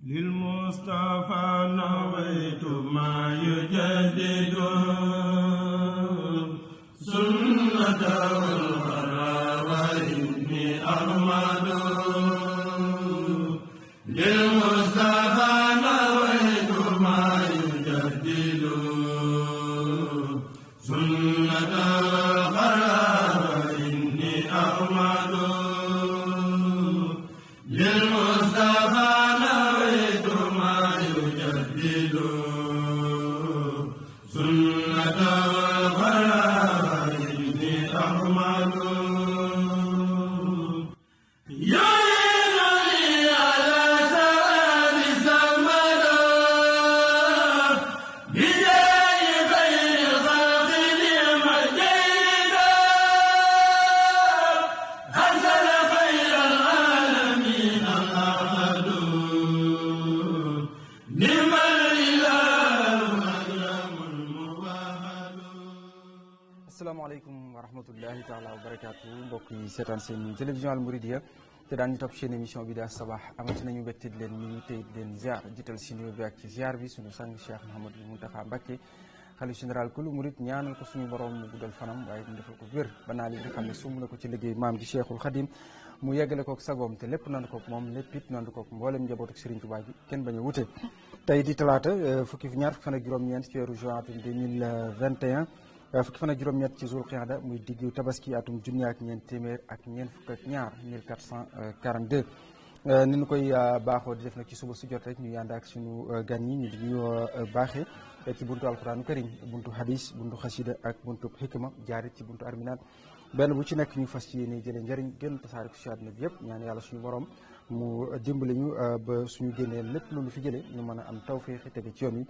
للمصطفى نويت ما يجدد سنة الغرى وإني أحمد للمصطفى نويت ما يجدد سنة الغرى وإني أحمد للمصطفى نويت ما يجدد سنة الغرى وإني أحمد asalaamaaleykum wa rahmatullahi taala wa barakaatu mbokk yi seetaan seen télévision Al Mouridiyyah te daan ñu topp seen émission bi daa sabaax amati nañu mbégte di leen nuyu tey di leen ziar jiital si nuyoo bi ak ci ziar bi suñu sang Cheikh Mouhamadou Mountakha Mbacké xalifa général kulu murid ñaanal ko suñu borom mu guddal fanam waaye mu defal ko wér ba naa li nga xam ne sumb na ko ci liggéey maam ji Cheikhul Khadim mu yeggale kook sagoom te lépp nandu kook moom lépp it nandu kook mboolem njabootu Serigne Touba gi kenn bañ a wute tey di talaata fukki fan ak juróom-ñeent ci weeru juin atum 2021 fukki fan ak juróom-ñett ci Zul Qiyada muy diggu tabaski atum junni ak ñeent téeméer ak ñeent fukk ak ñaar 1442 ni ñu koy baaxoo di def nag ci suba su jot rek ñu ànd ak suñu gan ñi ñu di ñu baaxee ci buntu alquranu karim buntu hadis buntu xasida ak buntu xikma jaarit ci buntu arminaat benn bu ci nekk ñu fas ci yéene jëlee njëriñ gën tasaare ko ci àdduna bi yëpp ñaan yàlla suñu borom mu dimbali ñu ba suñu génnee lépp lu fi jëlee ñu mën a am tawfeex tege ci yoon wi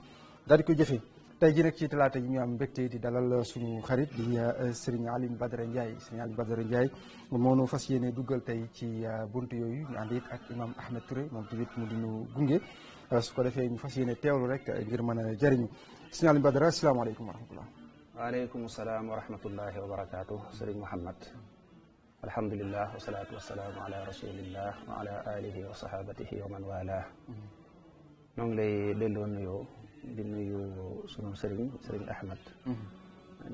daal di koy jëfee tey jii nag ci talaata ji ñu am mbégte di dalal suñu xarit di Serigne Alioune Badara Ndiaye Serigne Alioune Badara Ndiaye moo nu fas yéene duggal tey ci buntu yooyu ñu ànd it ak imam Ahmed Touré moom tamit mu di ñu gunge su ko defee ñu fas yéene teewlu rek ngir mën a jëriñu Serigne Alioune Badara asalaamaaleykum wa rahmatullah. waaleykum salaam wa rahmatullahi wa barakaatu Serigne Mouhamed alhamdulillah wa salaatu wa salaamu ala rasulillah wa ala alihi wa sahabatihi wa man wala ñoo ngi lay delloo nuyoo di nuyu sunu sëriñ Ahmed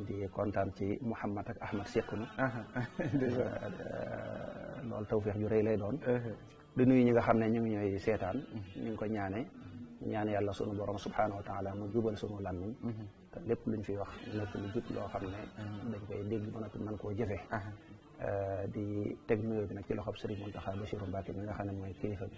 di kontaan ci Mouhamed ak Ahmed sequnu loolu tawfeex ju rëy lay doon di nuyu ñi nga xam ne ñu ngi ñooy seetaan ñu ngi ko ñaan yàlla sunu borom subhanahu wa taala mu jubal sunu làmmiñ te lépp luñ fi wax nekk lu jub loo xam ne dañ koy dégg mën a mën koo jëfee di teg nuyoo bi nag ci loxob Serigne Mountakha Bassirou Mbacké mi nga xam ne mooy kilifa bi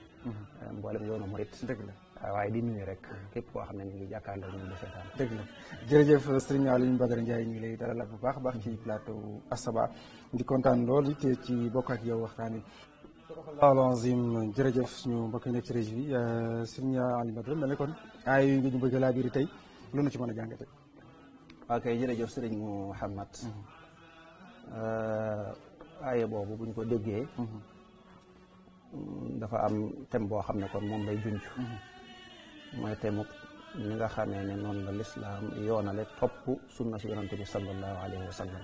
mboolem yoonu murit dëgg la waaye di nuyu rek képp koo xam ne ñu ngi jàkkaarloo ñu di seetaan dëgg la jërëjëf Serigne Alioune Badara Ndiaye ñu ngi lay dalal bu baax a baax ci plateau As-Sabah di kontaan lool it ci bokk ak yow waxtaan wi alazim jërëjëf suñu mbokk yi nekk ci région bi Serigne Alioune Badara mel ne kon aay yi nga ñu bëgg laa biiri tey lu nu ci mën a jàngate ok jërëjëf Serigne Mouhamed aaye boobu buñ ko déggee dafa am thème boo xam ne kon moom lay junj mooy thème ñi nga xamee ne noonu la lislaam yoonale topp sunna si yonante bi sallallahu alayhi wa sallam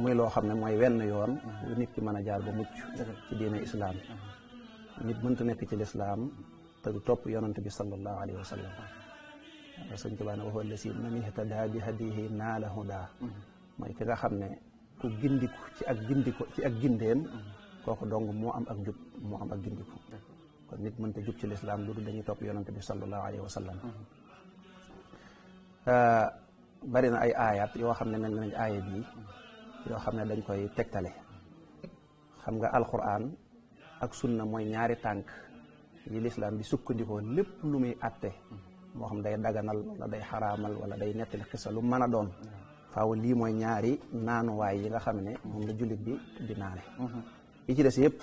muy loo xam ne mooy wenn yoon lu nit ki mën a jaar ba mucc ci diine islaam nit mënta nekk ci lislaam te du topp yonante bi sallallahu alayhi wa sallam sëñ Tuubaa ne waxoon la si man ihtada bi hadihi naala huda mooy ki nga xam ne ku gindiku ci ak gindeem kooku dong moo am ak njub moo am ak gindiku kon nit mënta jub ci lislaam lu dul dañuy topp yonante bi sallallahu alayhi wa sallam bari na ay aayat yoo xam ne mel nañ aaya bii yoo xam ne dañ koy tegtale xam nga alquran ak sunna mooy ñaari tànk yi lislaam di sukkandikoo lépp lu muy atte moo xam day daganal wala day xaraamal wala day nettali xisa lu mën a doon faaw lii mooy ñaari naanuwaay yi nga xam ne moom la jullit bi di naane yi ci des yëpp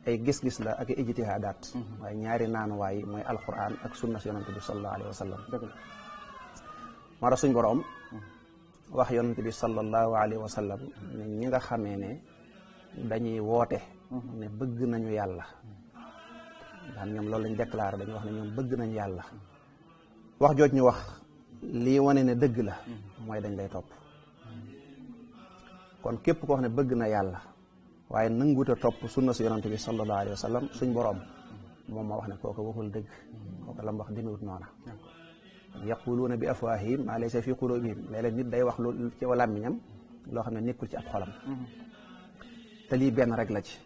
ay gis-gis la ak ijtihaadaat waaye ñaari naanuwaay mooy alquran ak sunna si yonante bi sallallahu alayhi wa sallam moo tax suñ borom wax yonante bi sallallahu alayhi wa sallam ne ñi nga xamee ne dañuy woote ne bëgg nañu yàlla daan ñoom loolu lañ déclaré dañuy wax ne ñoom bëgg nañu yàlla wax jooj ñu wax lii wane ne dëgg la mooy dañ lay topp kon képp koo xam ne bëgg na yàlla waaye nanguut a topp sunna si yonante bi sallallahu alayhi wa sallam suñ borom moom moo wax ne kooku waxul dëgg kooku la mu wax demewut noona yaquluuna bi afwaahihim maa laysa fi quluubihim léeg-léeg nit day wax lu ci làmmiñam loo xam ne nekkul ci ab xolam te lii benn rek la ci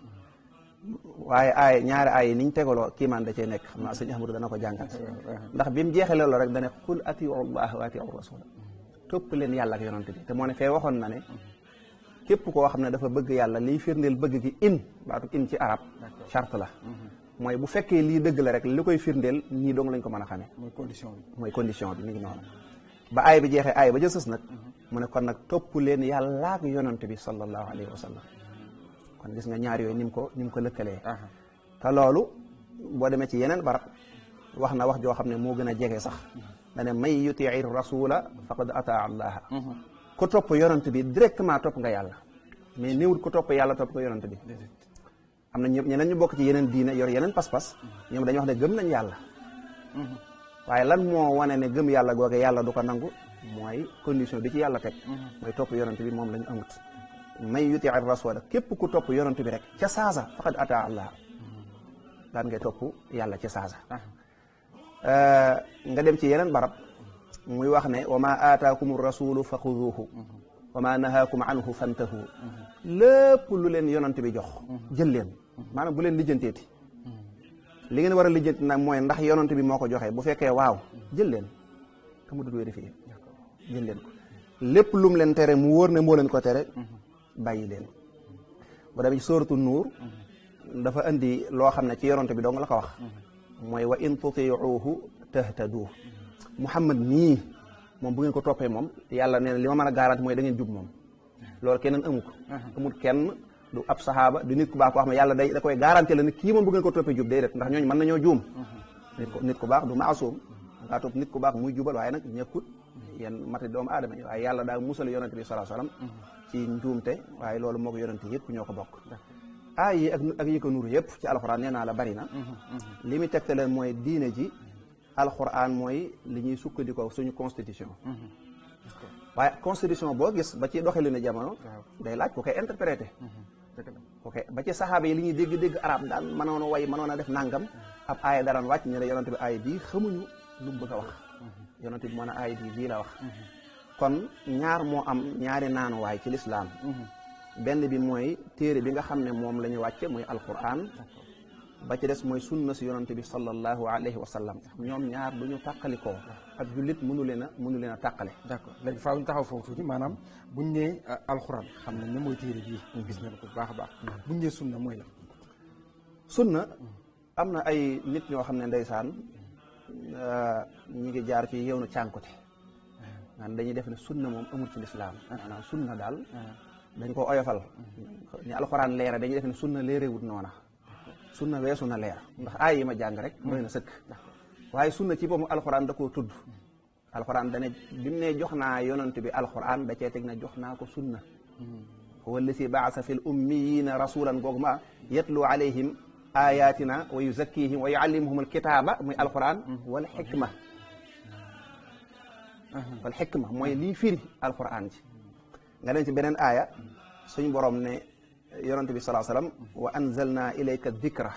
waaye ñaari aay niñ tegaloo kiimaan da cee nekk xam naa sëñ Ahmadu dana ko jàngat ndax bi mu jeexee loolu rek dane qul atiu allah wa atiu rasula topp leen yàlla ak yonante bi te moo ne fee waxoon na ne képp koo xam ne dafa bëgg yàlla liy firndeel bëgg gi baatu in ci arab charte la mooy bu fekkee lii dëgg la rek li koy firndeel nii dong lañ ko mën a xamee mooy condition bi mi ngi noonu ba aay bi jeexee aay ba jësës nag mu ne kon nag topp leen yàlla ak yonante bi sallallahu alayhi wa sallam kon gis nga ñaar yooyu ni mu ko lëkkalee te loolu boo demee ci yeneen barab wax na wax joo xam ne moo gën a jege sax dane may yutii rasula faqad ataa allaha ku topp yonant bi directement topp nga yàlla mais néewul ku topp yàlla topp ko yonant bi am na ñeneen ñu bokk ci yeneen diine yor yeneen pas-pas ñoom dañuy wax ne gëm nañ yàlla waaye lan moo wane ne gëm yàlla googe yàlla du ko nangu mooy condition bi ci yàlla teg mooy topp yonant bi moom la ñu amut may yutii rasula képp ku topp yonant bi rek ca saasa faqad ataa allaha daan ngay topp yàlla ca saasa nga dem ci yeneen barab muy wax ne wa ma aataakum rasulu fa xuduuhu wa ma nahaakum anhu fantahu lépp lu leen yonante bi jox jël leen maanaam bu leen lijjanteeti li ngeen war a lijjanti nag mooy ndax yonante bi moo ko joxee bu fekkee waaw jël leen te mu dul vérifier jël leen ko lépp lum leen tere mu wóor ne moo leen ko tere bàyyi leen bu demee ci sóoratu nuur dafa andi loo xam ne ci yonante bi dong la ko wax mooy wa in tutiuhu tahtadu Muhammad nii moom bu ngeen ko toppee moom yàlla nee na li ma mën a garanti mooy da ngeen jub moom loolu keneen amu ko amul kenn du ab saxaaba du nit ku baax koo xam ne yàlla da koy garanti la ne kii moom bu ngeen ko toppee jub day def ndax ñooñu mën nañoo juum nit ku baax du maasum ngaa topp nit ku baax muy jubal waaye nag ñëkkut yenn mati doomu aadama yi waaye yàlla daa musal yonente bi sallallahu alayhi wasallam ci njuumte waaye loolu moo ko yonente yëpp ñoo ko bokk yi ak yi ko nuru yëpp ci alxuraan nee naa la bari na li muy tegte leen mooy diine ji alxuraan mooy li ñuy sukkandikoo suñu constitution waaye constitution boo gis ba ci doxalinu jamono day laaj ku koy interprété ok ba ci saxaaba yi li ñuy dégg arab daan mënoon a way mënoon a def nangam ab aaya daraan wàcc ñu ne yonante bi aaya bii xamuñu lu mu bëgg a wax yonante bi moo ne aaya bii la wax kon ñaar moo am ñaari naanuwaay ci lislaam benn bi mooy téere bi nga xam ne moom la ñu wàcce muy alquran ba ci des mooy sunna si yonante bi sallallahu alayhi wa sallam ñoom ñaar du ñu tàqalikoo ak jullit mënu leen a tàqale d'accord léegi faaw ñu taxaw foofu tuuti maanaam buñ nee alquran xam nañ ne mooy téere bii gis nañ ko bu baax a baax buñ nee sunna mooy la sunna am na ay nit ñoo xam ne ndeysaan ñi ngi jaar ci yow na cànkute naan dañuy def ne sunna moom amul ci lislaam maanaam sunna daal dañ ko oyofal ni alxuraan leera dañuy def ne sunna leerewut noona sunna weesu na leer ndax aay yi ma jàng rek doy na sëkk waaye sunna ci boobu alxuraan da koo tudd alxuraan dane bi mu ne jox naa yonent bi alxuraan da cee teg na jox naa ko sunna huwa allasi baasa fi l ummiyina rasulan googu ma yatlu alayhim ayatina wa yuzakkihim wa yuallimuhum alkitaaba muy alxuraan wal xikma mooy lii firi alxuraan ji nga dem ci beneen aaya suñ borom ne yonante bi salaa sallam wa anzalna ilayka dikra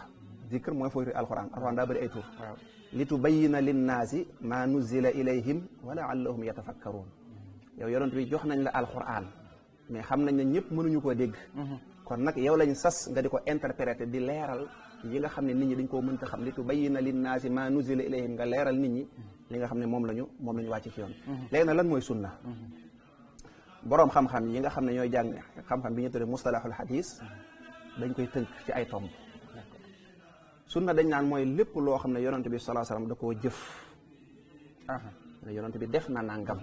dikr mooy fooy firi alxuraan daa bëri ay tur li tubayyina linnaasi ma nuzila ilayhim wa laallahum yatafakkaruun yow yonante bi jox nañ la alxuraan mais xam nañ ne ñëpp mënuñu koo dégg kon nag yow lañ sas nga di ko interpréter di leeral yi nga xam ne nit ñi dañ koo mënta xam li tubayyina linnaasi ma nuzila ilayhim nga leeral nit ñi li nga xam ne moom lañu wàcc ci yoon léegi nag lan mooy sunna boroom xam-xam yi nga xam ne ñooy jàng xam-xam bi ñu tuddee mustalahul hadis dañ koy tënk ci ay tomb sunna dañ naan mooy lépp loo xam ne yonante bi sallallahu alayhi wasallam da koo jëf ne yonante bi def na nangam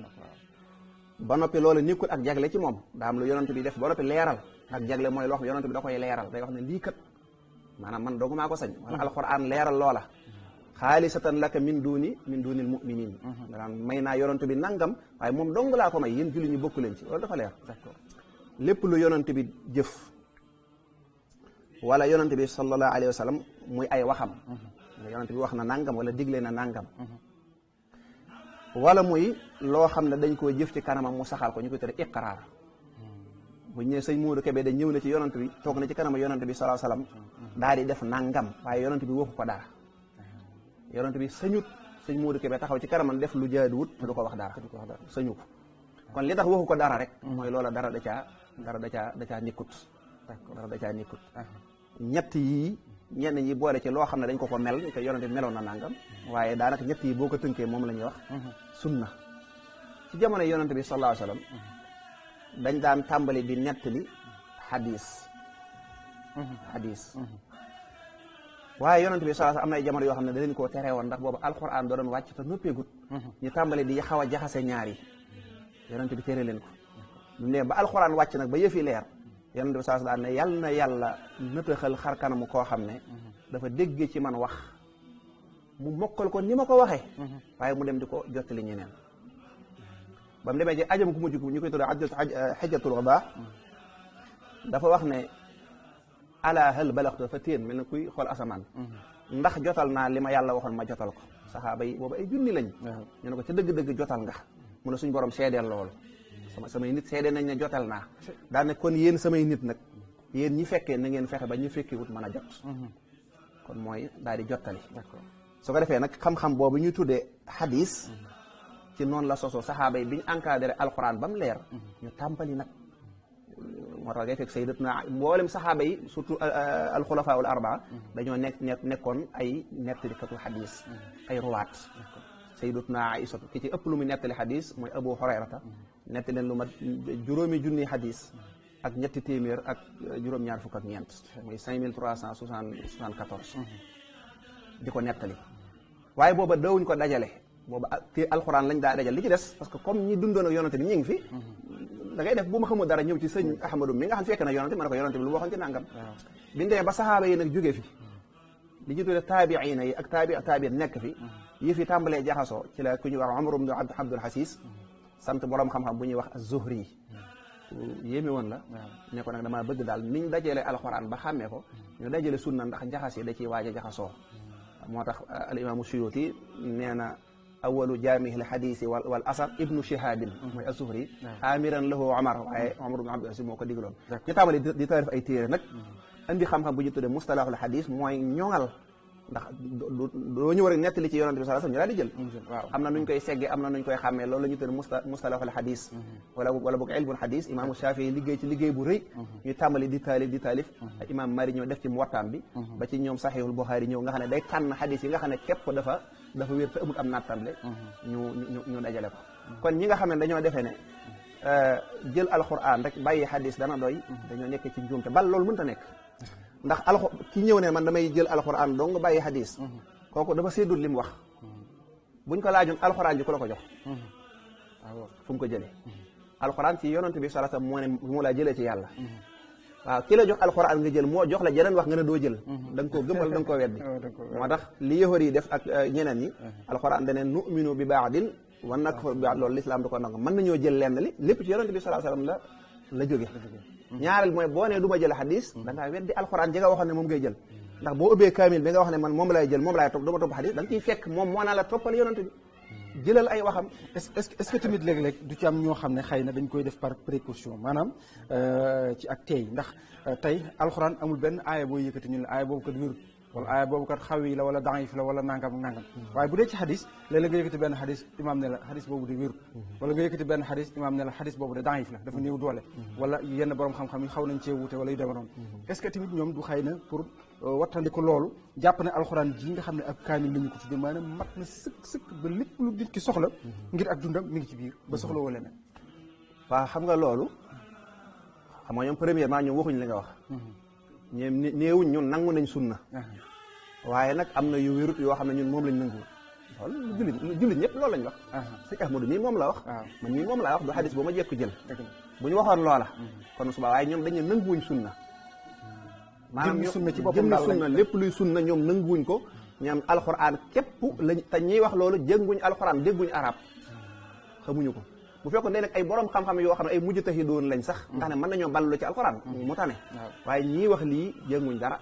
ba noppi loolu nekkul ak jagle ci moom daa am lu yonante bi def ba noppi leeral ak jagle mooy loo xam ne yonante bi da koy leeral day wax ne lii kat maanaam man doogu maa ko sañ wala alquran leeral loola xaalisatan laka min dunil muminin maanaam may naa yonante bi nangam waaye moom dong laa ko may yéen julli ñu bokku leen ci loolu dafa leer lépp lu yonante bi jëf wala yonante bi sallallahu alayhi wa sallam muy ay waxam yonante bi wax na nangam wala digle na nangam wala muy loo xam ne dañ koo jëf ci kanamam mu saxal ko ñu koy tere iqraar bu ñu nee sëñ Modou Kébé da ñëw na ci yonante bi toog na ci kanam yonante bi sallallahu alayhi wa sallam daal di def nangam waaye yonante bi waxu ko dara yonent bi sañut sëñ Modou Kébé taxaw ci kanamam def lu jaaduwut te du ko wax dara sañu ko kon li tax waxu ko dara rek mooy loola dara da caa nikkut dara da caa nikkut ñett yii ñenn ñi boole ci loo xam ne dañ ko mel te yonent bi meloon na nangam waaye daanaka ñett yi boo ko tënkee moom la ñuy wax sunna ci jamono yonent bi sallallahu alayhi wasallam dañ daan tàmbali di nettali xadis waaye yonent bi sallallahu alayhi wasallam am na ay jamono yoo xam ne da leen koo tere woon ndax boobu alquran doo doon wàcc te noppeegut ñu tàmbali di xaw a jaxase ñaar yi yonent bi tere leen ko ne ba alquran wàcc nag ba yëfi leer yonent bi sallallahu alayhi wasallam ne yal na yàlla nëtëxal xar kanamu koo xam ne dafa dégg ci man wax mu mokkal ko ni ma ko waxee waaye mu dem di ko jottali ñeneen ba mu demee ci ajam ku mujj ñu koy tuddee xajjatul wadaa dafa wax ne ala hal balaxtu dafa téen mel na kuy xool asamaan ndax jotal naa li ma yàlla waxoon ma jotal ko saxaaba yi boobu ay junni lañ ñu ne ko ca dëgg-dëgg jotal nga mu ne suñ borom seedeel loolu samay nit seedee nañ ne jotal naa daa ne kon yéen samay nit nag yéen ñi fekkee na ngeen fexe ba ñu fekkee wut mën a jot kon mooy daal di jottali su ko defee nag xam-xam boobu ñuy tuddee hadis ci noonu la sosoo saxaaba yi bi ñu encadré alxuraan ba mu leer ñu tàmbali nag moo tax ngay fekk sayyidatuna mboolem saxaaba yi surtout alxulafaul arbaa dañoo nekkoon ay nettalikatu xadis ay ruwaat sayyidatuna Aïsa ki ci ëpp lu muy nettali xadis mooy Abu Hurayrata nettali leen lu mat juróomi junni xadis ak ñetti téeméer ak juróom-ñaar fukk ak ñeent muy 5374 di ko nettali waaye booba dawuñ ko dajale booba te alxuraan lañ daa dajal li ci des parce que comme ñi dundoon ak yonante bi ñu ngi fi da ngay def bu ma xamul dara ñëw ci sëñ Ahmadou mi nga xam fekk na yonante ma ne ko yonante bi lu waxoon ci nangam biñ demee ba saxaaba yi nag jógee fi li ñu tuddee taabiina yi ak taabi nekk fi yi fi tàmbalee jaxasoo ci la ku ñuy wax Umar ibn Abdul Aziz sant borom xam-xam bu ñuy wax az-Zuhri yéeme woon la ne ko nag damaa bëgg daal niñ dajalee alxuraan ba xàmmee ko ñu dajale sunna ndax jaxas yi da ciy waaj a jaxasoo moo tax al imaamu Suyuti nee na awalu jaamihi l xadisi wal asar ibnu shihabin mooy az-Zuhri amiran lahu Omar waaye Omar ibn Abdul Aziz moo ko digaloon ñu tàmbali di taarif ay téere nag andi xam-xam bu ñu tuddee mustalahul xadis mooy ñoŋal ndax doo ñëw rek nettali ci yonante bi sallallahu alayhi wasallam ñu daal di jël waaw am na nuñ koy seggee am na nuñ koy xàmmee loolu la ñu tuddee mustalahul xadis wala boog ilmul xadis imaamu Shafii liggéey ci liggéey bu rëy ñu tàmbali di taalif ak imaam Mari ñëw def ci muwattaam bi ba ci ñoom saxiixul Buxaari ñëw nga xam ne day tànn xadis yi nga xam ne képp dafa wér te amul am nattable ñu dajale ko kon ñi nga xam ne dañoo defee ne jël alquran rek bàyyi xadis dana doy dañoo nekk ci njuumte bal loolu mënta nekk ndax ki ñëw ne man damay jël alxuraan dong nga bàyyi xadis kooku dafa séddul li mu wax buñ ko laajoon alxuraan ji ku la ko jox waaw fu mu ko jëlee alxuraan ci yonante bi sallallahu alayhi wasallam moo ne moo laa jëlee ci yàlla waaw ki la jox alxuraan nga jël moo jox la jeneen wax nga ne doo jël da nga koo gëmal da nga koo weddi moo tax li yahudi yi def ak ñeneen ñi alxuraan dane nu'minu bi ba'din wa nakfur bi ba'd loolu lislaam da ko nangu mën nañoo jël lenn li lépp ci yonante bi sallallahu alayhi wasallam la jóge ñaareel mooy boo nee du ma jël xadis da ngaa weddi alxuraan ji nga waxoon ne moom ngay jël ndax boo ubbee kaamil bi nga wax ne man moom lay jël moom laay topp du ma topp xadis da nga ciy fekk moom moo naa la toppal yonante bi jëlal ay waxam est-ce que tamit léeg-léeg du ci am ñoo xam ne xëy na dañ koy def par précaution maanaam ci ak tey ndax tey alxuraan amul benn aaya booy yëkkati ñu ne aaya boobu kat wérut wala aaya boobu kat xawi la wala daif la wala nangam waaye bu dee ci xadis léeg-léeg nga yëkkati benn xadis imaam ne la xadis boobu de wérut wala nga yëkkati benn xadis imaam ne la xadis boobu de daif la dafa néew doole wala yenn borom xam-xam yi xaw nañ cee wuute wala yu demee noonu est-ce que tamit ñoom du xëy na pour wattandiku loolu jàpp ne alxuraan ji nga xam ne ab kaamil la ñu ko tuddee maanaam mat na sëkk ba lépp lu nit ki soxla ngir ak dundam mi ngi ci biir ba soxla wala leneen waaw xam nga loolu xam nga ñoom premièrement ñoom waxuñ li nga wax ñoom néewuñ ñun nangu nañ sunna waaye nag am na yu wérut yoo xam ne ñun moom lañ nangu loolu jullit ñëpp loolu lañ wax sëñ Ahmadu mii moom la wax man mii moom laa wax du xadis boo ma jekku jël bu ñu waxoon loola kon suba waaye ñoom dañu nanguwuñ sunna maanaam jëmmi sunna lépp luy sunna ñoom nanguwuñ ko ñoom alxuraan képp lañ te ñiy wax loolu jënguñ alxuraan dégguñ arab xamuñu ko bu fekkoon day nag ay borom xam-xam yoo xam ne ay mujtahidoon lañ sax ndax ne mën nañoo ballu ci alxuraan mu tane waaye ñii wax lii jënguñ dara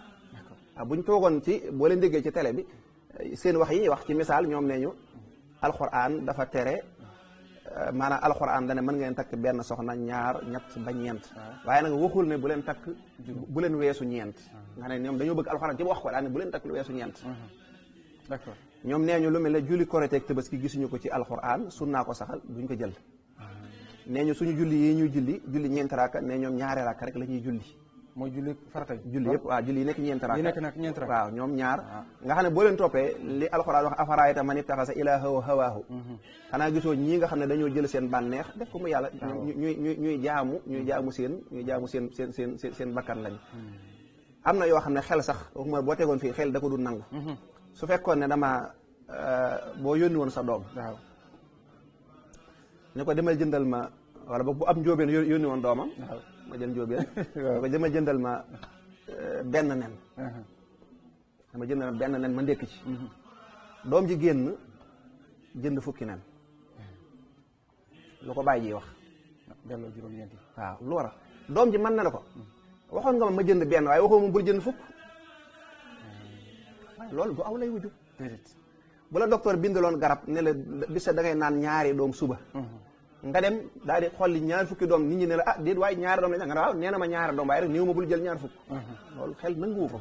waaw buñ toogoon ci boo leen déggee ci télé bi seen wax yi ñuy wax ci misaal ñoom nee ñu alxuraan dafa tere maanaam alxuraan dane mën ngeen takk benn soxna ñaar ñett ba ñeent waaye nag waxul ne bu leen takk bu leen weesu ñeent nga ne ñoom dañoo bëgg alxuraan ci wax ko daal ne bu leen takk lu weesu ñeent d'accord ñoom nee ñu lu mel ne julli korite ak tabaski gisuñu ko ci alxuraan sunnaa ko saxal duñ ko jël nee ñu suñu julli yi ñuy julli ñeenti rakka nee ñoom ñaari rakka rek la ñuy julli mooy julli farata julli yëpp waaw julli yi nekk ñeenti rakka yi nekk nag ñeenti rakka waaw ñoom ñaar nga xam ne boo leen toppee li alxuraan wax afaraayta man ittaxasa ilaahahu hawaahu xanaa gisoo ñii nga xam ne dañoo jël seen bànneex def ko mu yàlla ñuy jaamu seen bakkan lañ am na yoo xam ne xel sax waxuma boo tegoon fii xel da ko du nangu su fekkoon ne dama boo yónni woon sa doom waaw ne ko demal jëndal ma wala boog bu ab njóobeen yónni woon doomam ma jël njóobeen ne ko demal jëndal ma benn nen dama jëndal ma benn nen ma ndékk ci doom ji génn jënd fukki nen lu ko bàyyi ji wax delloo juróom-ñeenti waaw lu war a doom ji mën na la ko waxoon nga ma jënd benn waaye waxoo ma bul jënd fukk waaye loolu du aw lay wuju bu la docteur bindaloon garab ne la bisa da ngay naan ñaari doom suba nga dem daal di xolli ñaar fukki doom nit ñi ne la ah déet waaye ñaari doom la nga ne waaw nee na ma ñaari doom waaye rek néew ma bul jël ñaar fukk loolu xel nanguwu ko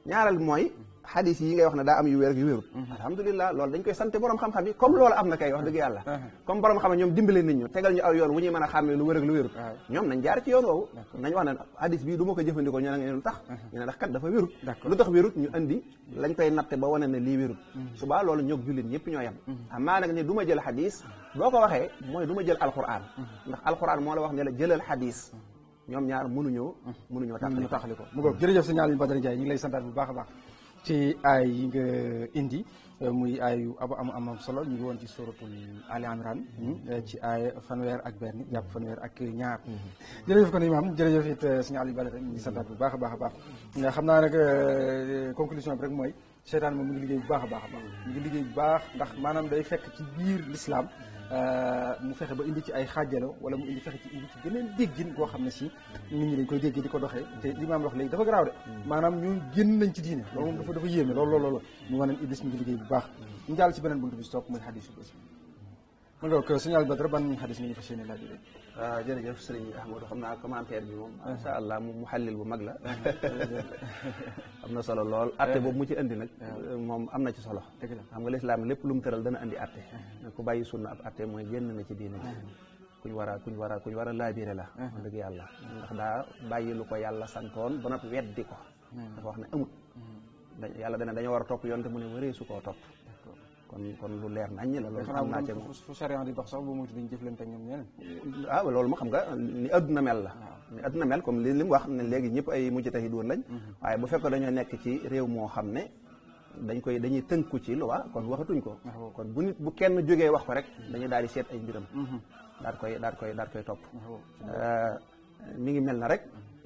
ñaaral mooy xadis yi ngay wax ne daa am yu wér ak yu wérut alhamdulilah loolu dañ koy sant borom xam-xam yi comme loolu am na kay wax dëgg yàlla comme borom xam ñoom dimbale nit ñu tegal ñu aw yoon wu ñuy mën a xàmmee lu wér ak lu wérut ñoom nañ jaar ci yoon woowu nañ wax ne xadis bii du ma ko jëfandikoo ñu ne lu tax ñu ne ndax kat dafa wérut lu tax wérut ñu andi lañ koy natte ba wane ne lii wérut subaa loolu ñoog jullit ñëpp ñoo yem amaa nag ne du ma jël xadis boo ko waxee mooy du ma jël alquran ndax alquran moo la wax ne la jëlal xadis ñoom ñaar mënuñoo taxali ko mu ngoog jërëjëf sëñ Aliou Badara Ndiaye ñu ngi lay santaat bu baax a baax ci ay yi nga indi muy ayu am solo ñu ngi woon ci suratul Ali Imran ci ay fanweer ak benn jàpp fanweer ak ñaar jërëjëf kon imam jërëjëf it sëñ Aliou Badara ñu ngi santaat bu baax a baax a baax nga xam naa nag conclusion bi rek mooy seytaan moom mu ngi liggéey bu baax a baax a baax mu ngi liggéey bu baax ndax maanaam day fekk ci biir l'islam mu fexe ba indi ci ay xaajalo wala mu indi fexe ci indi ci geneen déggin koo xam ne si nit ñi dañ koy dégg di ko doxee te li maam wax léegi dafa garaaw de maanaam ñu génn nañ ci diine loolu moom dafa yéeme loolu ñu wane ne Iblis mi ngi liggéey bu baax ñu jàll ci beneen buntu bi si topp muy xadisu bés ma nga ko signal Badara ban xadis nga ñu fas yéene laaj waaw jërëjëf sëriñ Ahmadou xam naa commentaire bi moom masha Allah mu xallil bu mag la am na solo lool atte boobu mu ci indi nag moom am na ci solo xam nga lislaam lépp lu mu tëral dana indi atte ku bàyyi sunna ab atte mooy génn na ci diine kuñ war a laabire la wax dëgg yàlla ndax daa bàyyi lu ko yàlla santoon ba noppi weddi ko dafa wax ne amut yàlla dana dañoo war a topp yoon te mu ne waree su koo topp kon lu leer nañ la loolu xam naa ci fu sariya di dox sax bu moytu dañu jëflante ak ñoom ñeneen loolu ma xam nga ni adduna mel la ni adduna mel comme li mu wax ne léegi ñëpp ay mujtahidoon lañ waaye bu fekk dañoo nekk ci réew moo xam ne dañuy tënku ci loi kon waxatuñ ko kon bu kenn jógee wax ko rek dañuy daal di seet ay mbiram daal koy topp mi ngi mel na rek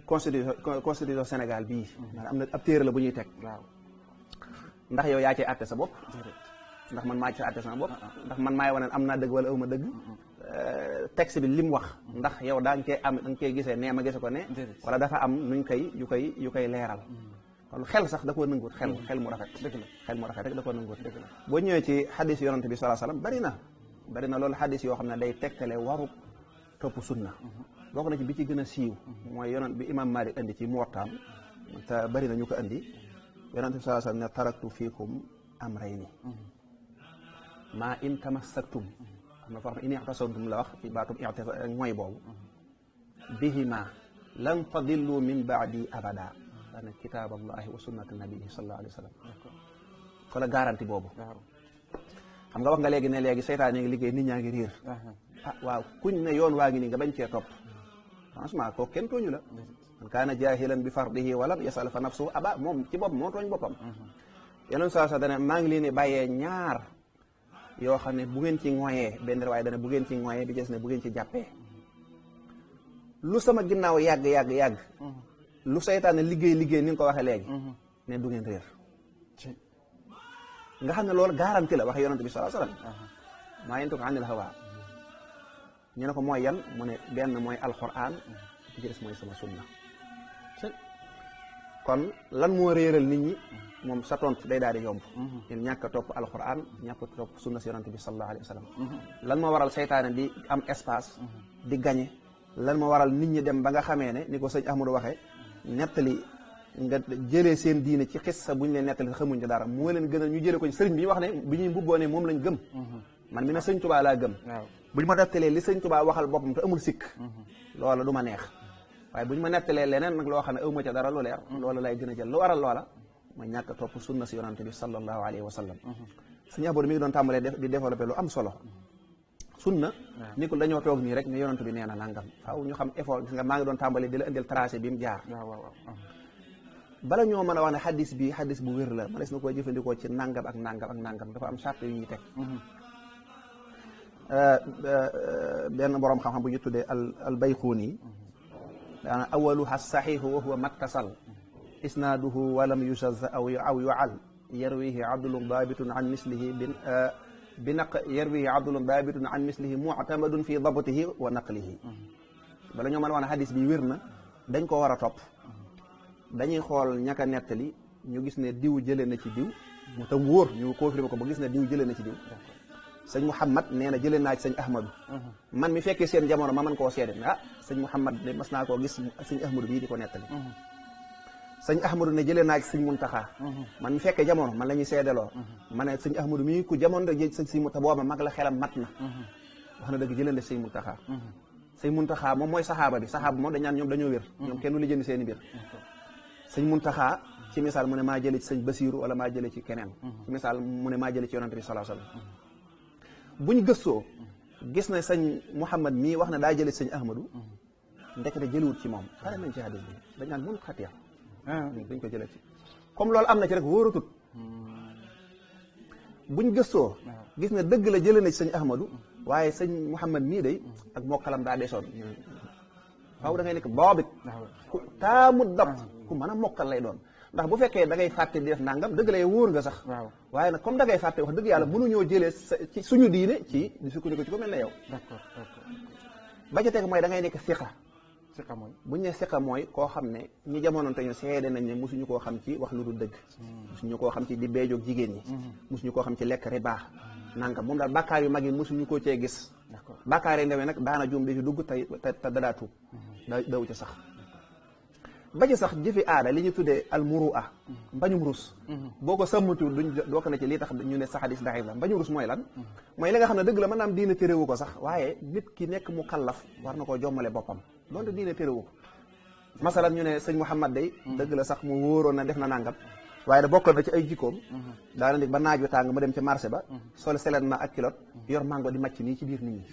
constitution Sénégal bii maanaam am na ab téere la bu ñuy teg ndax yow yaa cee àtte sa bopp ndax man maa ci àtte sama bopp ndax man maay wane am naa dëgg wala awma dëgg texte bi lim wax ndax yow da nga cee gisee nee ma gise ko ne wala dafa am nuñ koy yu koy leeral kon xel sax da koo nanguut xel mu rafet xel mu rafet rek da koo nanguut boo ñëwee ci xadis yonante bi sallallahu alayhi wasallam bari na loolu xadis yoo xam ne day tegtale waru topp sunna bokk na ci bi ci gën a siiw mooy yonant bi imam Malik indi ci Muwattaam te bari na ñu ko indi yonante bi sallallahu alayhi wasallam ne taraktu fiikum amrayni maa in tamassaktum xam na foo xam ne in i'tasamtum la wax ci baatum mooy boobu bihima lan tadillu min baadi abada daane kitaaballahi wa sunnata nabii sallallahu alayhi wa sallam ko la garanti boobu xam nga wax nga léegi ne léegi seytaan ngi liggéey nit ñaa ngi riir waaw kuñ ne yoon waa ngi nii nga bañ cee topp franchement kooku kenn tooñu la man kaana jaahilan bi fardihi walam yasal fa nafsuhu aba moom ci bopp moo tooñ boppam yeneen saa sax dane maa ngi leen di bàyyee ñaar yoo xam ne bu ngeen ci ngoyee benn waaye dana bu ngeen ci ngoyee bi des ne bu ngeen ci jàppee lu sama ginnaaw yàgg lu seytaane liggéey ni nga ko waxee léegi ne du ngeen réer nga xam ne loolu garanti la waxe yonante bi sallallahu alayhi wasallam maa yantiqu anil hawa ñu ne ko mooy yan mu ne benn mooy alquran bi ci des mooy sama sunna kon lan moo réeral nit ñi moom sa tontu day daal di yomb ñun ñàkk a topp alquran ñàkk a topp sunna si yonante bi sallallahu alayhi wa sallam lan moo waral seytaane di am espace di gañe lan moo waral nit ñi dem ba nga xamee ne ni ko sëñ Ahmadou waxee nettali nga jëlee seen diine ci xissa bu ñu leen nettali xamuñ ci dara moo leen gënal ñu jëlee ko ci sëriñ bi wax ne bi ñuy mbubboo ne moom lañ gëm man mi ne sëñ Tuubaa laa gëm bu ñu ma nettalee li sëñ Tuubaa waxal boppam te amul sikk loola du ma neex waaye bu ñu ma nettalee leneen nag loo xam ne awma ca dara lu leer loola lay gën a jël lu waral loola mooy ñàkk a topp sunna si yonante bi sallallahu alayhi wa sallam sëñ Abdou mi ngi doon tàmbalee di développé lu am solo sunna ni ko dañoo toog nii rek ne yonante bi nee na nangam faaw ñu xam effort gis nga maa ngi doon tàmbalee di la indil tracé bi mu jaar bala ñoo mën a wax ne xadis bu wér la mënees na koy jëfandikoo ci nangam ak nangam ak nangam dafa am charte yu ñuy teg benn borom xam-xam bu ñu tuddee al Bayxuuni daana awaluha saxiixu wa huwa mattasal isnaaduhu walam yushaz aw yual yarwihi abdulun daabitun an mislihi yarwihi abdulun daabitun an mislihi muctamadun fi dabtihi wa naqlihi bala ñoo mën a wax ne xadis bi wér na dañ ko war a topp dañuy xool ñaka nettali ñu gis ne diw jëlee na ci diw mu tam wóor ñu confirmé ko ba gis ne diw jëlee na ci diw sëñ Mouhamad nee na jëlee naa ci sëñ Ahmadou man mi fekkee seen jamono ma mën koo seede ah sëñ Mouhamad de mas naa koo gis sëñ Ahmadou bii di ko nettali sëñ Ahmadou ne jëlee naa ci sëñ Muntaxa man mi fekkee jamono man la ñuy seedeloo ma ne sëñ Ahmadou mii ku jamono rek sëñ Muntaxa booba mag la xelam mat na wax na dëgg jëlee na sëñ Muntaxa sëñ Muntaxa moom mooy saxaaba bi saxaaba moom dañ naan ñoom dañoo wér ñoom kenn du li jënd seen i mbir sëñ Muntaxa ci misaal mu ne maa jëlee ci sëñ Basiiru wala maa jëlee ci keneen ci misaal mu ne maa jëlee ci yonante bi sallallahu alayhi wasallam buñ gëstoo gis na sëñ Mouhamad mii wax na daa jëlee ci sëñ Ahmadou ndekete jëliwut ci moom xare nañ ci hadis bi dañ naan mun xatiya dañ ko jëlee ci comme loolu am na ci rek wóoratut buñ gëstoo gis ne dëgg la jëlee na ci sëñ Ahmadou waaye sëñ Mouhamad mii day ak mokkalam daa desoon faaw da ngay nekk boobit ku taamu dabt ku mën a mokkal lay doon ndax bu fekkee da ngay fàtte di def nangam dëgg lay wóor nga sax waaye nag comme da ngay fàtte wax dëgg yàlla mënuñoo jëlee ci suñu diine ci di sukkandiku ci ko mel ne yow ba ca teg mooy da ngay nekk siqa mooy buñu ne siqa mooy koo xam ne ñi jamonoon te ñu seede nañ ne mosuñu koo xam ci wax lu dul dëgg mosuñu koo xam ci di beejoog jigéen ñi mosuñu koo xam ci lekk riba nangam moom daal bàkkaar yu mag yi mosuñu koo cee gis bàkkaar yi ndewee nag daana juum di ci dugg te dadaa tuub daw ci sax ba ci sax jëfi aada li ñu tuddee almurua mbañum rus boo ko sàmmatu duñ bokk na ci lii tax ñu ne sa xadis daxiif la mbañum rus mooy lan mooy li nga xam ne dëgg la mën naa am diine téréwu ko sax waaye nit ki nekk mu kallaf war na koo jommale boppam loolu diine téréwu ko masalan ñu ne sëñ Mouhamad day dëgg la sax mu wóoroon na def na nangam waaye da bokkoon na ci ay jikkoom daana ndik ba naaj wi tàng mu dem ci marché ba sol selet ma ak kilot yor mango di màcc nii ci biir nit ñi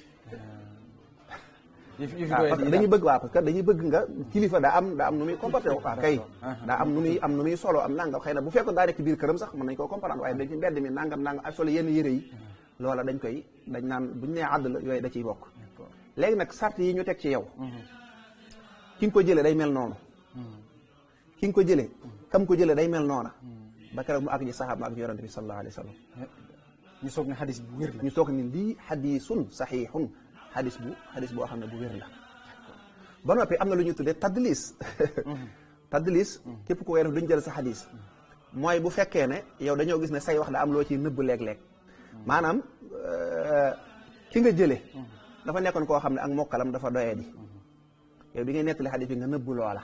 dañuy bëgg waaw parce que dañuy bëgg nga kilifa daa am nu muy comporté wu kay daa am nu muy solo am nangam xëy na bu fekkoon daa nekk biir këram sax mën nañ koo comprendre waaye dañ ci mbedd mi nangam ak solo yenn yére yi loola dañ naan buñu nee àdd la yooyu da ciy bokk léegi nag sart yi ñu teg ci yow ki nga ko jëlee day mel noonu ki nga ko jëlee kam ko jëlee day mel noona ba keroog mu àgg ci saxaaba ak yonent bi sallallahu alayhi wa sallam ñu soog ne xadis bu wér la ñu soog ni lii xadisun saxiixun xadis boo xam ne bu wér la ba noppi am na lu ñuy tuddee tadlis tadlis képp ku koy def duñ jël sa xadis mooy bu fekkee ne yow dañoo gis ne say wax da am loo ciy nëbb léeg-léeg maanaam ki nga jëlee dafa nekkoon koo xam ne ak mokkalam dafa doyee di yow bi ngay nettali xadis bi nga nëbb loola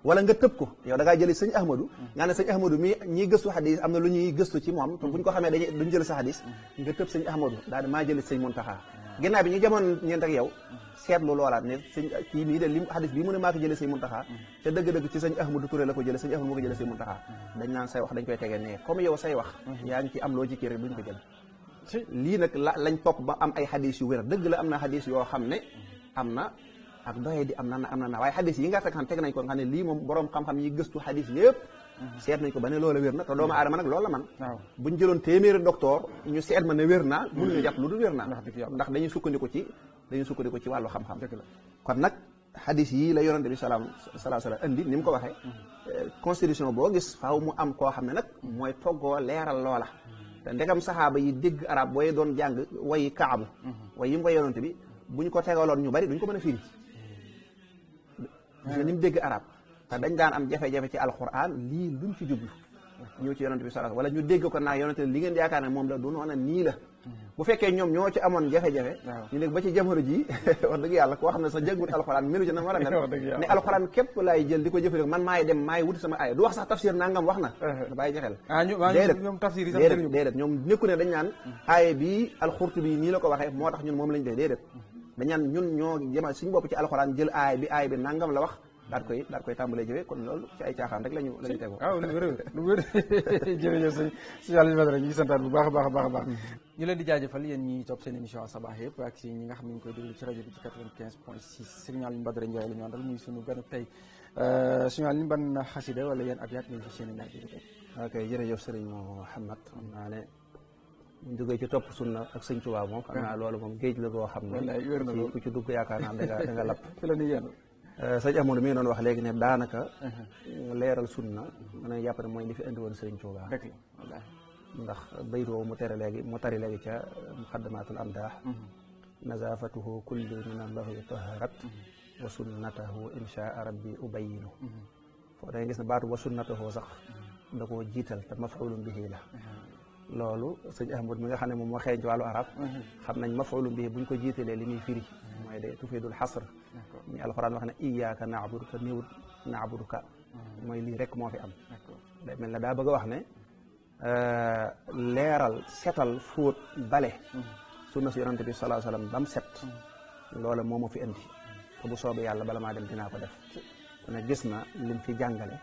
wala nga tëb ko yow da ngaa jëlee sëñ Ahmadou nga ne sëñ Ahmadou mi ñiy gëstu xadis am na lu ñuy gëstu ci moom te buñ ko xamee duñ jël sa xadis nga tëb sëñ Ahmadou daal di maa jëlee sëñ Muntaxa ginnaaw bi ñu jamono ñeent ak yow seetlu loolaat ne sëñ kii nii de li xadis bii mu ne maa ko jëlee sëñ Muntaxa te dëgg-dëgg ci sëñ Ahmadou Touré la ko jëlee sëñ Ahmadou moo ko jëlee sëñ Muntaxa dañ naan say wax dañ koy tegee ne comme yow say wax yaa ngi ci am loo ci kii rek duñ ko jël lii nag lañ topp ba am ay xadis yu wér dëgg la am na xadis yoo xam ne am na ak doye di am na waaye xadis yi nga fekk xam teg nañ ko nga xam ne lii moom borom xam-xam yi gëstu xadis yëpp seet nañ ko ba ne loola wér na te doomu aadama nag loolu la man buñ jëloon téeméeri docteur ñu seet ma ne wér naa mënuñu jàpp lu dul wér naa ndax dañuy sukkandiku ci wàllu xam-xam kon nag xadis yii la yonante bi sallallahu alayhi wasallam indi ni mu ko waxee constitution boo gis faaw mu am koo xam ne nag mooy toggoo leeral loola te ndegam saxaaba yi dégg arab booy doon jàng wayi kaabu way yi mu koy yonante bi buñ ko tegaloon ñu bari duñ ko mën a firi ni mu dégg arab te dañ daan am jafe-jafe ci alquran lii luñ ci jublu ñëw ci yonante bi sallallahu wala ñu dégg ko naa yonante li ngeen yaakaar ne moom la du noona nii la bu fekkee ñoom ñoo ci amoon jafe-jafe ñu nekk ba ci jamono ji wax dëgg yàlla koo xam ne sax jëggut alxuraan melu ci na war a mel ne alxuraan képp laay jël di ko jëfandikoo man maay dem maay wuti sama aaya du wax sax tafsir nangam wax na da bàyyi ci xel déedéet ñoom nekku ne dañ naan aaya bi alxurtubi nii la ko waxee moo tax ñun moom lañ dee déedéet dañ naan ñun ñoo jëma suñu bopp ci alxuraan jël aaya bi nangam la wax daal koy tàmbalee jëwee kon loolu ci ay caaxaan rek lañu tegu waaw lu wér jërëjëf sëñ Aliou Badara ñu ngi santaat bu baax a baax ñu leen di jaajëfal yéen ñi topp seen émission Sabah yëpp ak si ñi nga xam ne ñu koy déglu ci rajo bi ci 95.6 sëñ Aliou Badara Ndiaye la ñu àndal muy sunu ganu tey sëñ Aliou ban xasida wala yéen ab yaat ngeen fi seen naaj bi ok jërëjëf sëriñ Mouhamad xam naa ne buñ jógee ci topp sunna ak sëñ Tuubaa moom xam naa loolu moom géej la boo xam ne ku ci dugg yaakaar naa da nga lapp fi la ni yéen sëñ Amadou mi ngi doon wax léegi ne daanaka leeral sunna mën nañu jàpp ne mooy li fi indi woon sëriñ Tuubaa ndax bayt woowu mu tari léegi ca muqaddamatul amdaax nazafatuhu kulli min allahi taharat wa sunnatahu inshaa rabbi ubayinu foo da nga gis ne baatu wa sunnatahu sax da koo jiital te maf'ulun bihi la loolu sëñ Ahmad mi nga xam ne moom moo xeeñ ci wàllu arab xam nañ maf'ulun bihi buñ ko jiitalee li muy firi mooy de tufidul xasr ñu alxuraan wax ne iyyaka na'budu te niwut na'buduka mooy lii rek moo fi am day mel ne daa bëgg a wax ne leeral setal fóot bale sunna si yonante bi sallallahu alayhi wasallam bam set loola moo ma fi indi te bu soobee yàlla bala maa dem dinaa ko def ne gis na lim fi jàngale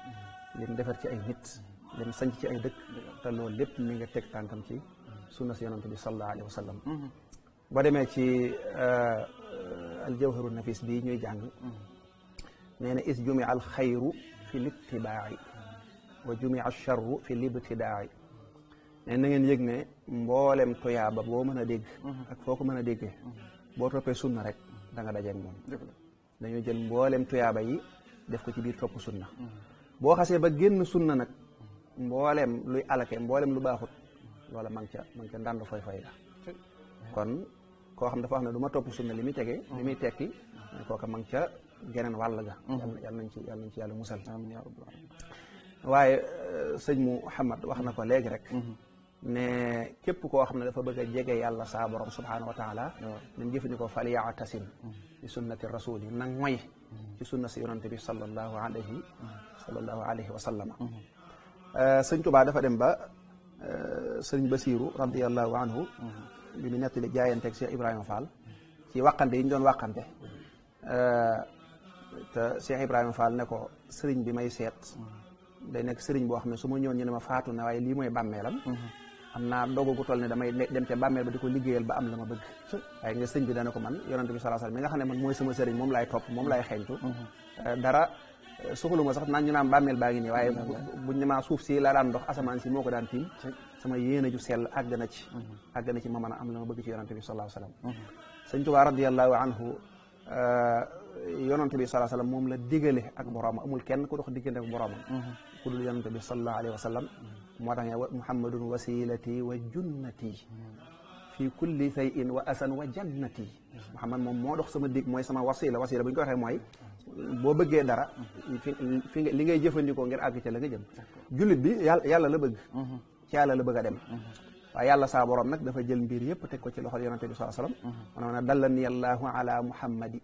lim defar ci ay nit lim sanc ci ay dëkk te loolu lépp mi nga teg tànkam ci sunna si yonante bi sallallahu alayhi wasallam boo demee ci aljawharu nafis bii ñuy jàng nee na is jumi al xayru fi littibaai wa jumi al charru fi libtidaai ne na ngeen yëg ne mboolem toyaaba boo mën a dégg ak foo ko mën a déggee boo toppee sunna rek da nga dajeeg moom dañoo jël mboolem toyaaba yi def ko ci biir topp sunna boo xasee ba génn sunna nag mboolem luy alake mboolem lu baaxut loola ma ngi ca ndànd foy la kon koo xam dafa wax ne du ma topp sunna li muy tegee li muy tekki kooka ma ngi ca geneen wàll ga yàlla nañ ci yàlla musal waaye sëñ Mouhamad wax na ko léegi rek ne képp koo xam ne dafa bëgg a jege yàlla saa borom subhanahu wa taala nañ jëfandikoo fal ya'tasim bi sunnati rasul yi nag mooy ci sunna si yonante bi sallallahu alayhi wa sallama sëñ Tuubaa dafa dem ba sëñ Basiiru radiyallahu anhu bi mu nettali jaayanteeg Cheikh Ibrahima Fall ci wàqante yi ñu doon wàqante te Cheikh Ibrahima Fall ne ko sëriñ bi may seet day nekk sëriñ boo xam ne su ma ñëwoon ñu ne ma faatu na waaye lii mooy bàmmeelam am naa dogu gu toll ne damay dem ca bàmmeel ba di ko liggéeyal ba am la ma bëgg waaye nga sëñ bi dana ko man yonante bi sallallahu alayhi wasallam mi nga xam ne man mooy sama sëriñ moom laay topp moom laay xeeñtu dara soxaluma sax naan ñu naan bàmmeel baa ngi nii waaye buñ ne maa suuf si la daan dox asamaan si moo ko daan tiim sama yéene ju sell àgg na ci ma mën a am la ma bëgg ci yonante bi sallallahu alayhi wasallam sëñ Tuubaa radiyallahu anhu yonante bi sallallahu alayhi wasallam moom la digale ak boroom amul kenn ku dox diggante ak boroomam ku dul yonante bi sallallahu alayhi wasallam moo tax ne muhammadun wasilati wa junnati fi kulli shay'in wa asan wa jannati muhammad moom moo dox sama dig mooy sama wasila bu ñu ko waxee mooy boo bëggee dara fi li ngay jëfandikoo ngir àgg ca la nga jëm jullit bi yàlla la bëgg ci yàlla la bëgg a dem waaye yàlla saa borom nag dafa jël mbir yëpp teg ko ci loxol yonante bi sallallahu alayhi wasallam maanaam ne dallani allahu ala muhammadi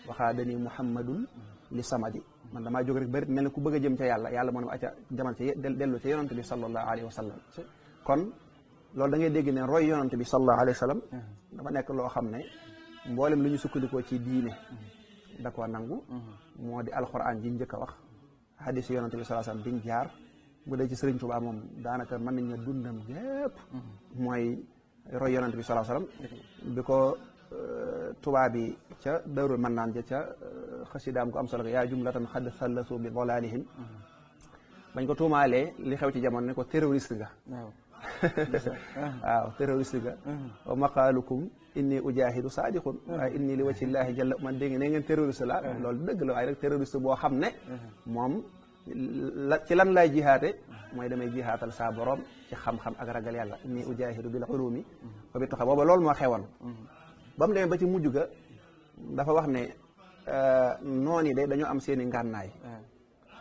waxaadani muhammadun li samadi man damaa jóg rek bari mel ne ku bëgg a jëm ca yàlla moo ne ma acca jamal ca dellu ca yonante bi sallallahu alayhi wasallam kon loolu da ngay dégg ne roy yonante bi sallallahu alayhi wasallam dafa nekk loo xam ne mboolem lu ñu sukkandikoo ci diine da koo nangu moo di alxuraan ji njëkk a wax hadis yonante bi sallallahu alayhi wasallam biñ jaar bu dee ci Sëriñ Tuubaa moom daanaka mën nañ ne dundam yépp mooy roy yonante bi sallallahu alayhi wasallam bi ko tubaab bi ca Daarul Mannaan ja ca xasidaam ko am solo yaa jumlatan xad sallasu bi dalalihim bañ ko tuumaalee li xew ci jamono ne ko terroriste nga waaw terroriste nga wa maqaalukum inni ujahidu sadiqun waaye inni li wajhillahi jalla man dégg ne ngeen terroriste la loolu dëgg la waaye rek terroriste boo xam ne moom ci lan lay jihaate mooy damay jihaatal saa borom ci xam-xam ak ragal yàlla inni ujahidu bil ulumi wa bi tuqa booba loolu moo xewoon ba mu demee ba ci mujj ga dafa wax ne noon yi de dañoo am seeni ngànnaay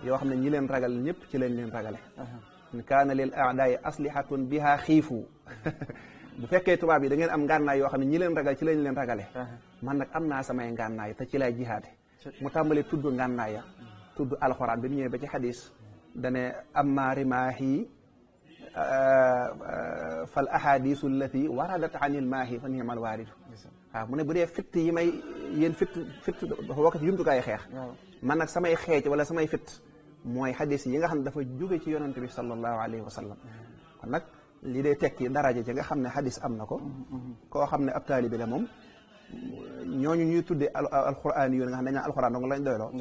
yoo xam ne ñi leen ragal ñëpp ci leen ragale in kaana lil a'daa'i aslihatun biha xiifu bu fekkee tubaab yi da ngeen am ngànnaay yoo xam ne ñi leen ragal ci lañ leen ragale man nag am naa samay ngànnaay te ci lay jihaate mu tàmbalee tudd ngànnaay ya tudd alxuraan bi mu ñëwee ba ci xadis dane amma rimaahi fal ahadisu allati waradat anil maahi fa ni'mal waaridu waaw mu ne bu dee fitt yi may yéen fitt dafa bokk ci jumtukaayu xeex man nag samay xeec wala samay fitt mooy xadis yi nga xam ne dafa jóge ci yonante bi sallallahu alayhi wa sallam kon nag li dee tekki daraja ci nga xam ne xadis am na ko koo xam ne ab taalibi la moom ñooñu ñuy tuddee alxuraan yoon nga xam ne dañ naan alxuraan dong lañ doyloo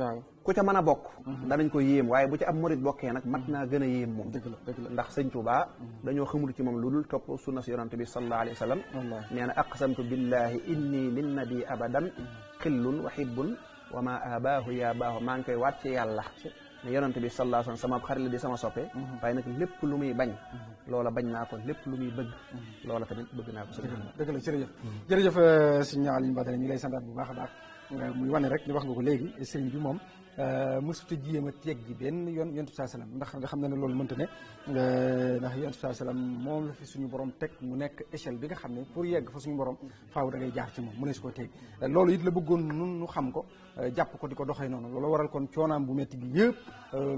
ku ca mën a bokk danañ ko yéem waaye bu ci ab murit bokkee nag mat naa gën a yéem moom ndax sëñ Tuubaa dañoo xamul ci moom lu dul topp sunna si yonante bi sallallahu alayhi wa sallam nee na aqsamtu billahi inni linnabi abadan xillun wa hibbun wa ma abaahu ya baahu maa ngi koy waat ci yàlla ne yonante bi sallallahu alayhi wa sallam sama xarit la di sama soppe waaye nag lépp lu muy bañ loola bañ naa ko lépp lu muy bëgg loola tamit bëgg naa ko dëgg la jërëjëf jërëjëf sëñ Alioune Badara ñu lay santaat bu baax a baax muy wane rek ñu wax nga ko léegi sëriñ bi moom mësuta jéem a teggi benn yoon yonent bi saa salaam ndax nga xam ne loolu mënta ne ndax yonent bi saa salaam moom la fi suñu borom teg mu nekk échelle bi nga xam ne pour yegg fa suñu borom faaw da ngay jaar ci moom mu ne su ko teg loolu it la bëggoon nun nu xam ko jàpp ko di ko doxee noonu loolu waral kon coonaam bu métti gi yëpp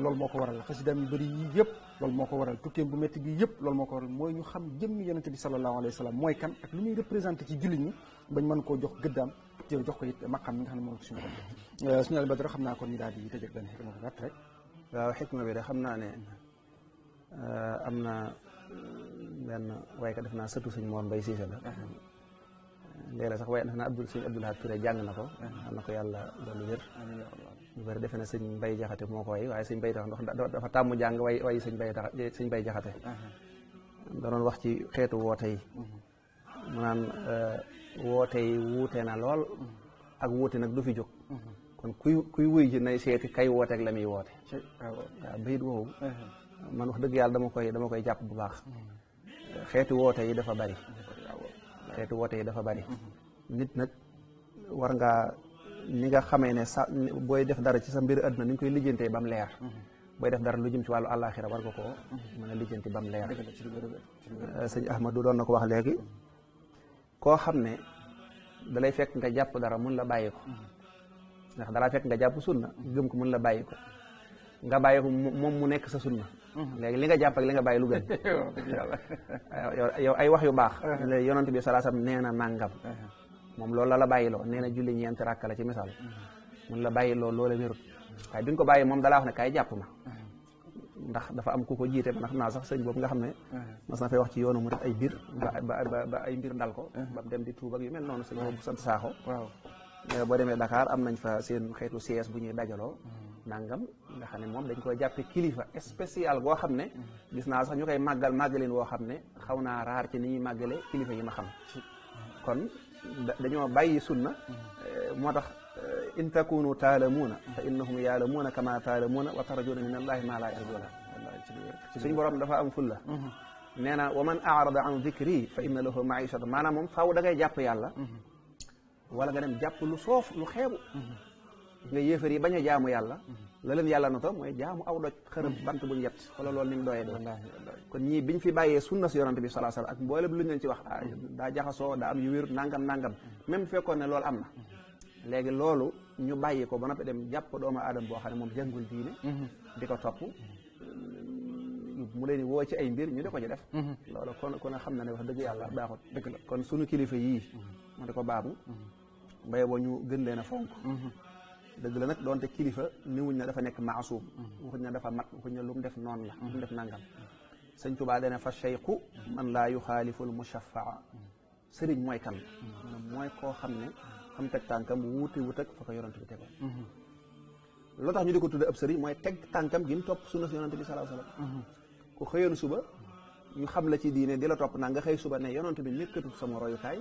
loolu moo ko waral xasidaam yu bëri yi yëpp loolu moo ko waral tukkeem bu métti gi yëpp loolu moo ko waral mooy ñu xam jëmmi yonent bi sallallahu alayhi wa sallam mooy kan ak lu muy représenté ci jullit ñi bañ mën koo jox gëddaam te jox ko it maqam mi nga xam ne moom la suñu borom suñu Alioune Badara xam naa kon ñu daal di tëj ak benn xikma bu gàtt rek waaw xikma bi de xam naa ne am na benn waykat def naa sëtu sëñ Mor Mbay Siise la léeg-léeg sax waaye def naa sëñ Abdul Ahad Touré jàng na ko am na ko yàlla dolli wér ñu bëri defe na sëñ Mbay Jaxate moo ko way waaye sëñ Mbay tax ndax dafa tàmm jàng way sëñ Mbay Jaxate da doon wax ci xeetu woote yi mu naan woote yi wuute na lool ak wuute nag du fi jóg kon kuy wuy ji nay seeti kay wooteeg la muy woote waaw bayit woowu man wax dëgg yàlla dama koy jàpp bu baax xeeti woote yi dafa bari xeeti woote yi dafa bari nit nag war ngaa ni nga xamee ne sa booy def dara ci sa mbir àdduna ni nga koy lijjantee ba mu leer booy def dara lu jëm ci wàllu àllaaxira war nga koo mën a lijjanti ba mu leer sëñ Ahmadou doon na ko wax léegi koo xam ne dalay fekk nga jàpp dara mun la bàyyi ko ndax dalaa fekk nga jàpp sunna gëm ko mun la bàyyi ko nga bàyyi ko moom mu nekk sa sunna léegi li nga jàpp ak li nga bàyyi lu gën yow ay wax yu baax yonent bi sallallahu alayhi wasallam nee na nangam moom loolu la bàyyiloo nee na julli ñeenti rakka la ci misaal mun la bàyyiloo loola wérut waaye bi nga ko bàyyi moom dalaa wax ne kaay jàpp ma ndax dafa am ku ko jiite ba xam naa sax sëñ boobu nga xam ne mas na fay wax ci yoonu murid ay mbir ba ay mbir dal ko ba dem di tuub ak yu mel noonu sëñ boobu sant saaxo waaw boo demee Dakar am nañ fa seen xeetu siège bu ñuy dajaloo nangam nga xam ne moom dañ koy jàppe kilifa spécial boo xam ne gis naa sax ñu koy màggalin woo xam ne xaw naa raar ci ni ñuy màggale kilifa yi ma xam kon dañoo bàyyi sunna moo tax in takunu taalamuuna fa innahum yaalamuuna kama taalamuuna wa tarjuuna min allahi ma laa yarjuuna suñ borom dafa am fulla nee na wa man arada an dicri fa inna lahu maishatan maanaam moom faaw da ngay jàpp yàlla wala nga dem jàpp lu soof lu xeebu nga yéefar yi bañ a jaamu yàlla la leen yàlla na to mooy jaamu aw doj xërëb bant buñ yett wala loolu ni mu doyee doon kon ñii biñ fi bàyyee sunna si yonante bi sallallahu alayhi wasallam ak mboolem lu ñu leen ci wax daa jaxasoo daa am yu wér nangam même fekkoon ne loolu am na léegi loolu ñu bàyyi ko ba noppi dem jàpp doomu aadama boo xam ne moom jàngul diine di ko topp mu leen woo ci ay mbir ñu di ko ci def loolu kon xam na ne wax dëgg yàlla baaxut dëgg la kon sunu kilifa yii ma di ko baabu mbaye boo ñu gën leen a fonk dëgg la nag doonte kilifa niwuñ na dafa nekk maasuum waxuñ na dafa mat waxuñ na lu mu def noonu la lu mu def nangam sëñ Tuubaa dana fa cheikhu man laa yuxaalifu l mushafaa sëriñ mooy kan mooy koo xam ne am teg tànkam wuute wut ak fa ko yonante bi tegoon loo tax ñu di ko tudde ab sëriñ mooy teg tànkam gi mu topp sunna si yonante bi sallallahu alayhi wasallam ku xëyoon suba ñu xam la ci diine di la topp naa nga xëy suba ne yonante bi nekkatul sama royukaay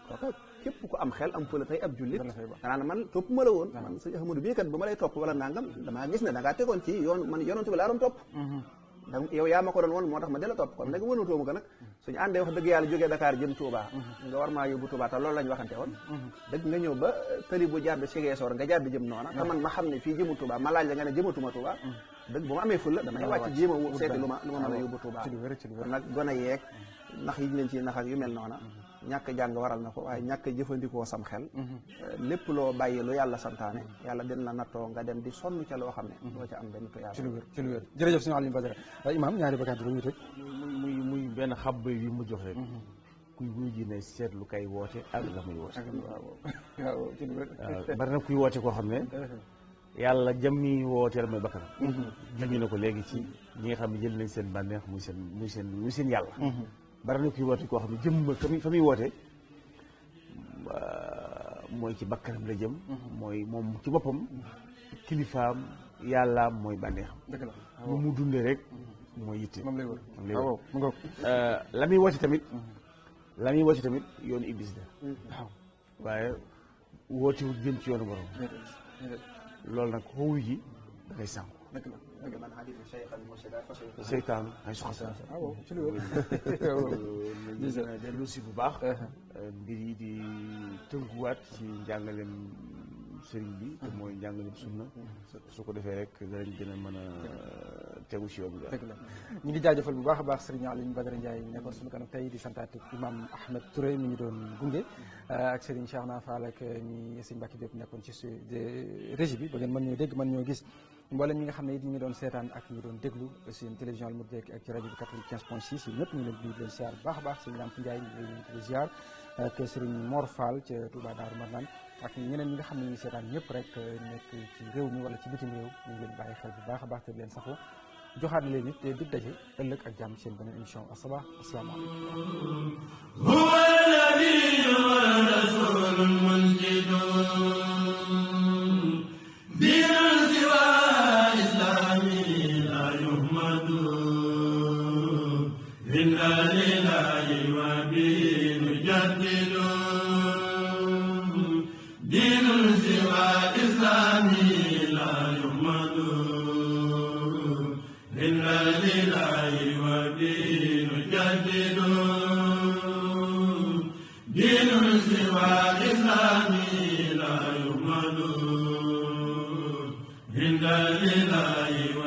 kooka képp ku am xel am fële tey ab jullit danaa man topp ma la woon man sëñ Ahmadou bii kat ba ma lay topp wala nangam damaa gis ne da ngaa tegoon ci yoon man yonante bi laa doon topp donc yow yaa ma ko doon woon moo tax ma dela topp kon nag wënatoo ma ko nag suñu àndee wax dëgg yàlla jógee Dakar jëm Touba nga war maa yóbbu Touba te loolu lañ waxante woon dëgg nga ñëw ba tëli bu jàdd Ziguinchor nga jàdd jëm noona te man ma xam ne fii jëmu Touba ma laaj la nga ne jëmatuma Touba dëgg bu ma amee ful la damay wàcc jéem a seeti lu ma mën a yóbbu Touba kon nag gone yeeg nax yi ñu leen ci nax ak yu mel noona ñàkk jàng waral na ko waaye ñàkk jëfandikoo sam xel lépp loo bàyyi lu yàlla santaane yàlla den la nattoo nga dem di sonn ca loo xam ne doo ca am benn tuyaaba ci lu wér jërëjëf sëñ Alioune Badara imaam ñaari bakkaat yi rek muy benn xab yi mu jox rek kuy wuy ji ne seetlu kay woote ak la muy woote waaw ci lu wér bari na kuy woote koo xam ne yàlla jëm ni wooteel mooy bakkanam jëmi na ko léegi ci ñi nga xam ne jël nañ seen bànneex muy seen yàlla bari na kuy woote koo xam ne jëm fa muy woote mooy ci bakkanam la jëm mooy moom ci boppam kilifaam yàllaam mooy bànneexam lu mu dundee rek mooy yitte moom lay wër la muy woote tamit yoonu iblis la waaw waaye wootewul jëm ci yoonu borom loolu nag xoowu ji da ngay sànku seytaan ay soxla ci lu wér dellu si bu baax mbir yi di tënkuwaat ci njàngaleem sëriñ bi te mooy njàngaleem sunna su ko defee rek danañ gën a mën a tegu si yoon bi dëgg la ñu ngi jaajëfal bu baax a baax sëriñ Alioune Badara Ndiaye mi nekkoon suñu kanam tey di santaat imam Ahmed Touré mi ñu doon gunge ak sëriñ Cheikhna Fall ak ñi sëriñ Mbacke Diop nekkoon ci régie bi ba ngeen mën ñoo dégg mën ñoo gis mboolem ñi nga xam ne it ñu ngi doon seetaan ak ñu doon déglu seen télévision Al Mouridiyyah ak ci rajo bi 95.6 yi ñëpp ñu leen di leen ziar bu baax a baax sëriñ Lamp Ndiaye ñu ngi leen di ziar ak sëriñ Mor Fall ca Touba Daaru Marnaan ak ñeneen ñi nga xam ne ñu seetaan ñëpp rek nekk ci réew mi wala ci bitim réew ñu ngi leen bàyyi xel bu baax a baax te leen safoo joxaat leen it dig daje ëllëg ak jàmm seen beneen émission As-Sabah Inna lillahi wa